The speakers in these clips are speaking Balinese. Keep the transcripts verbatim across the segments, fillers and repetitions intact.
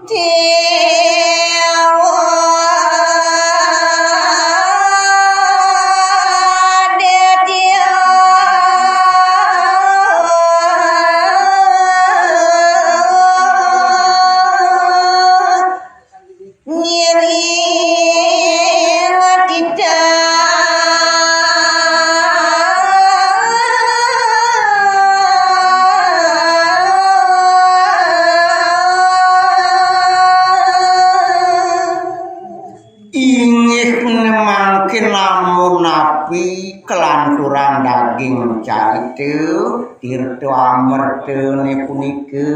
Déwa Détya. Ngiring titah. Inggih mangkin lamun napi kelanturan daging carita, tirta amertane punika,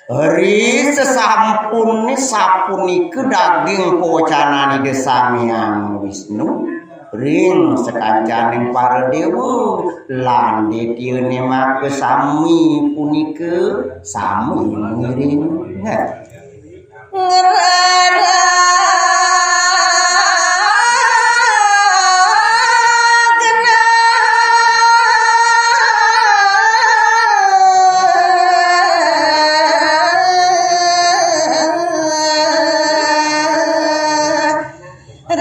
ri sesampune sapunika daging pawecanan Ida Sang Hyang Wisnu ring sakancaning para dewa, lan Détyane makasami punika sami ngiring. Ngrara genah.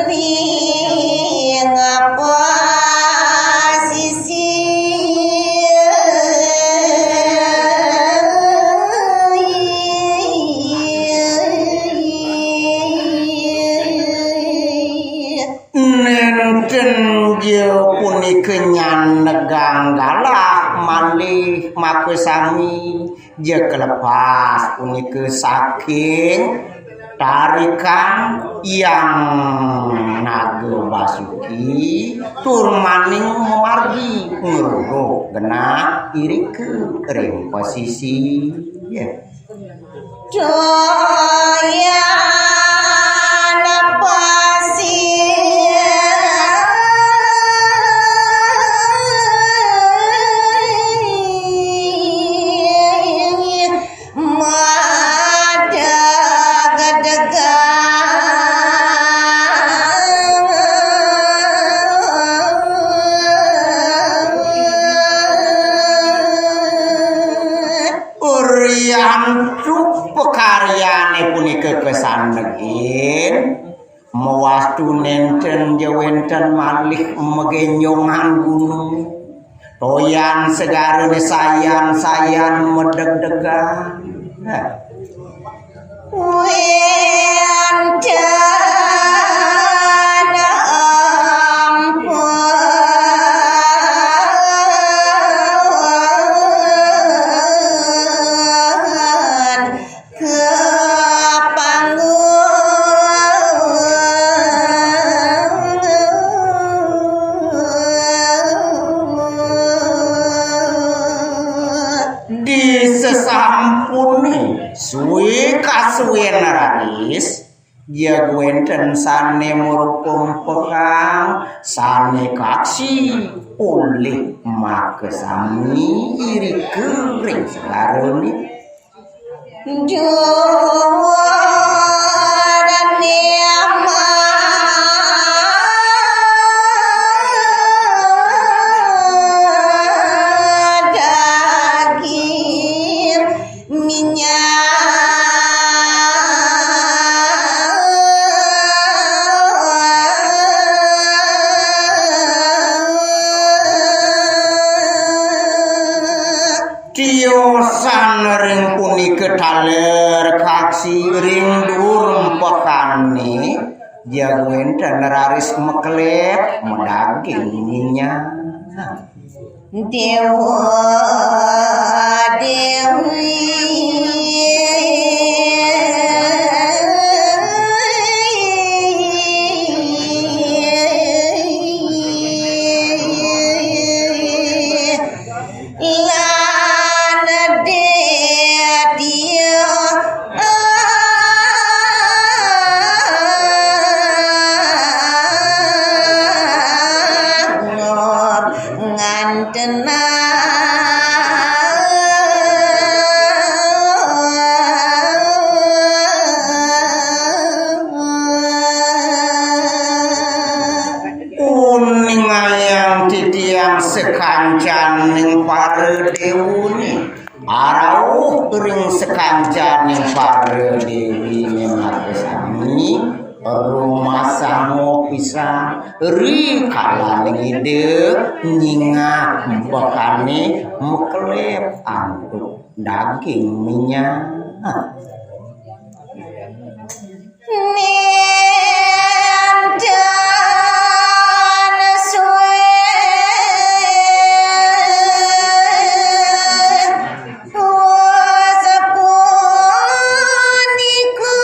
Ring apa sisi. Nenten ja punika nyanegang galah malih makasami, ja kalepas punika saking tarikan Hyang Naga Basuki tur maning mamargi ngruruk genah irika ring pasisi. Ya. Doyan pasih. Madeg-degan. Uriantu pakaryane punika kasandegin, mawastu nenten ja wenten malih magenjongan gunung. Toyan segarane sayan-sayan madeg-degan. Wenten ampun. Kapanggung. Di sesampune suwi kasuwin raris, jeg wenten sane marupa-rupa, sane kaksi polih makasami irika ring segarane. Duwurane madaging minyak. Tiosan ring punika taler kaksi ring duur empekane, jeg wenten raris makelep madaging minyak. Dewa Dewi. Lan Détya. Ngantenang. Uningayang titiang sakancaning para dewane. Arauh ring sakancaning para dewi nyanak sami, rumasang pisan rikalaning Ida nyingak bekané makelep antuk daging minyak. Nénten sué wus punika.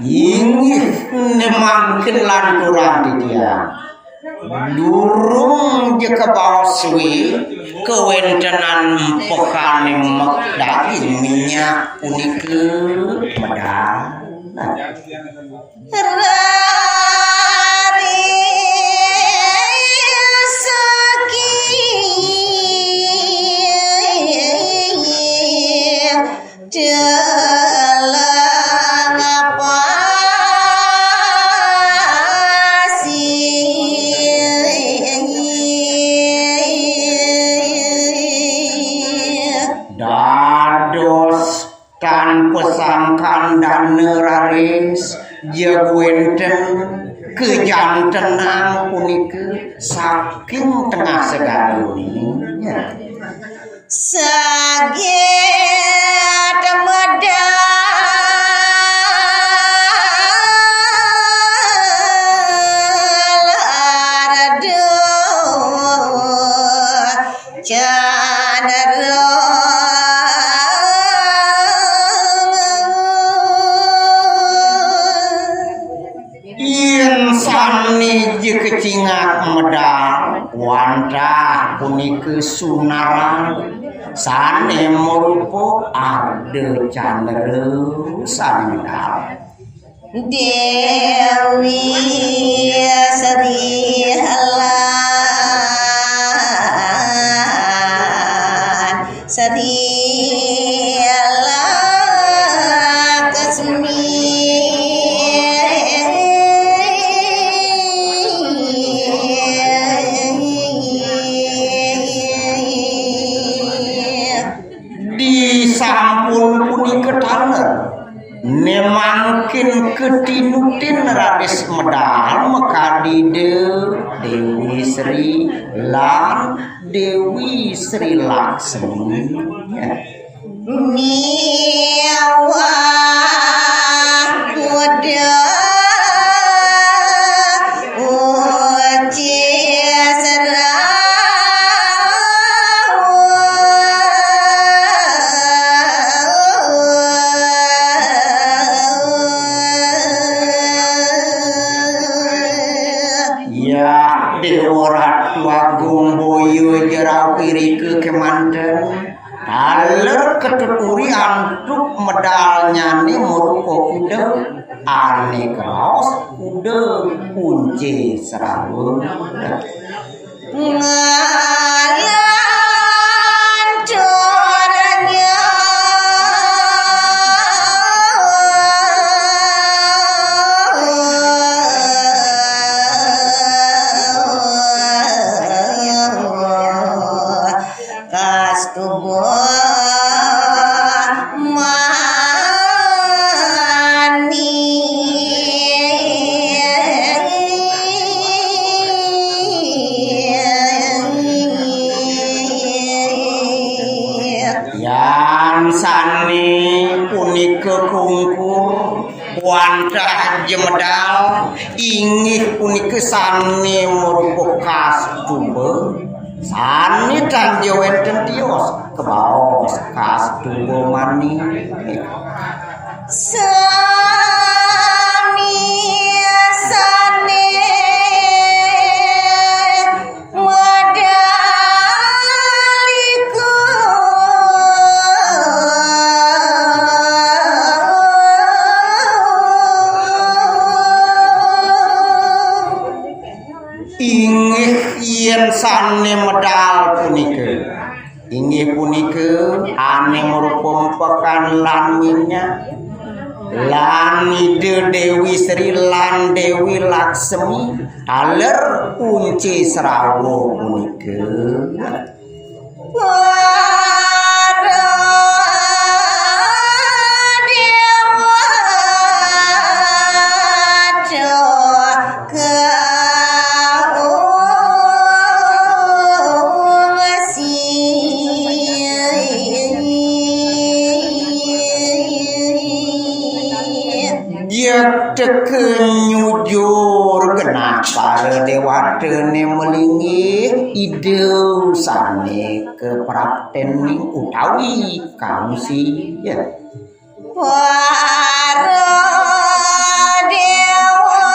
Inggih, né mangkin lanturang titiang. Durung ja kabaos sué kawéntenan empekaning daging minyak punika medal. Rari saki Delang pasi. Dados tan pasangkan dana raris jeg wénten kajantenang punika saking tengah segara dunia. Saget medal ardo canara. Yén sané ja kacingak medal, wantah punika sunaran sané marupa arda candra sané medal. Déwi Sri Lan. Sri Laksmi. Disampun punika taler. Né mangkin katinutin raris medal makadi Déwi Sri lan Déwi Sri Laksmi. Miwah kuda uci serawung. Yah, Déwa Ratu Agung boya ja rauh irika kémanten. Taler katuturi antuk medalnyané marupa kuda, ané kabaos kuda kunci serawung. Ngalanturnya. Kastuba mani. Yan sané punika kungkur wantah ja medal, inggih punika sané marupa kastuba. Sané tan ja wénten tios, kabaos kastuba mani. Sami sané medaliku. Inggih yén sané medal punika, inggih punika ané marupa empekan lan minyak. Lan Ida Dewi Sri lan Dewi Laksmi taler kunci srawa punika. Jekteka nyujur genah para dewatane malinggih Ida sane kapraptening utawi kangsi. Para dewa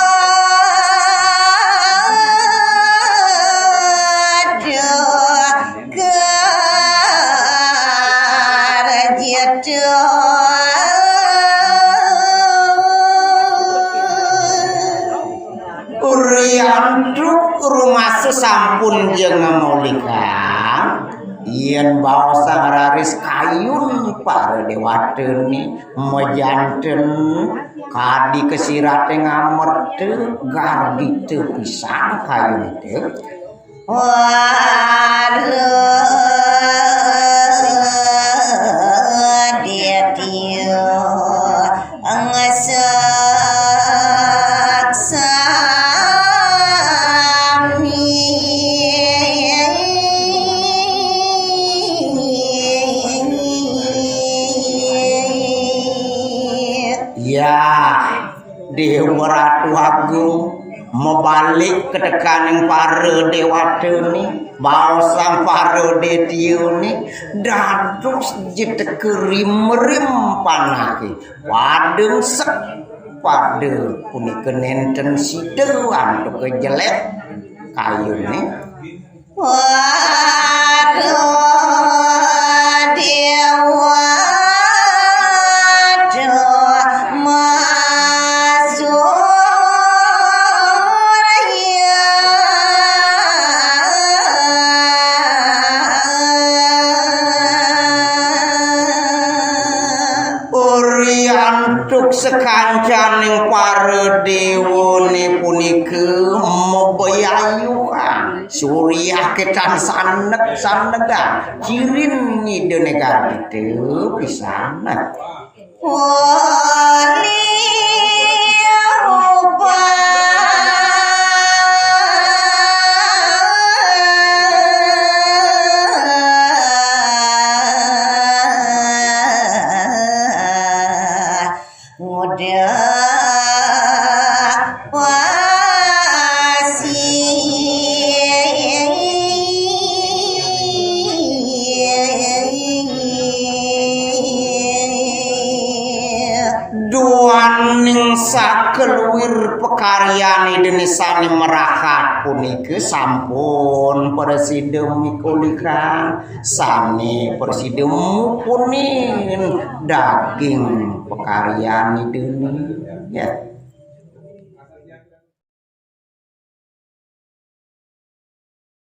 Uriantuk rumasa sampun jeng maulikan, yen baosang raris kayun para dewatane majanten kadi kasirate ngamerta gargita pisan kayunte. Waduh, dia tiu ngesek sami. Ya, Dewa Ratu Agung, mabalik ka tekaning para dewatane, baosang para detiane, dados jeteka rimrim panake, pada ngesek, pada punika nenten sida antuk jelek kayune. Waduh, dewa, waduh, masuk. Uriantuk sakancaning para dewane punika mabayayuhan. Surya ketan saneg-sanegan, cirin ngidene gargita pisan. Oli upah. Ngudak pasi. Duaning sakeluwir pakaryan Ida sane marakat punika sampun prasida mikulikan, sane prasida mupunin daging pakaryan Ida. Ya.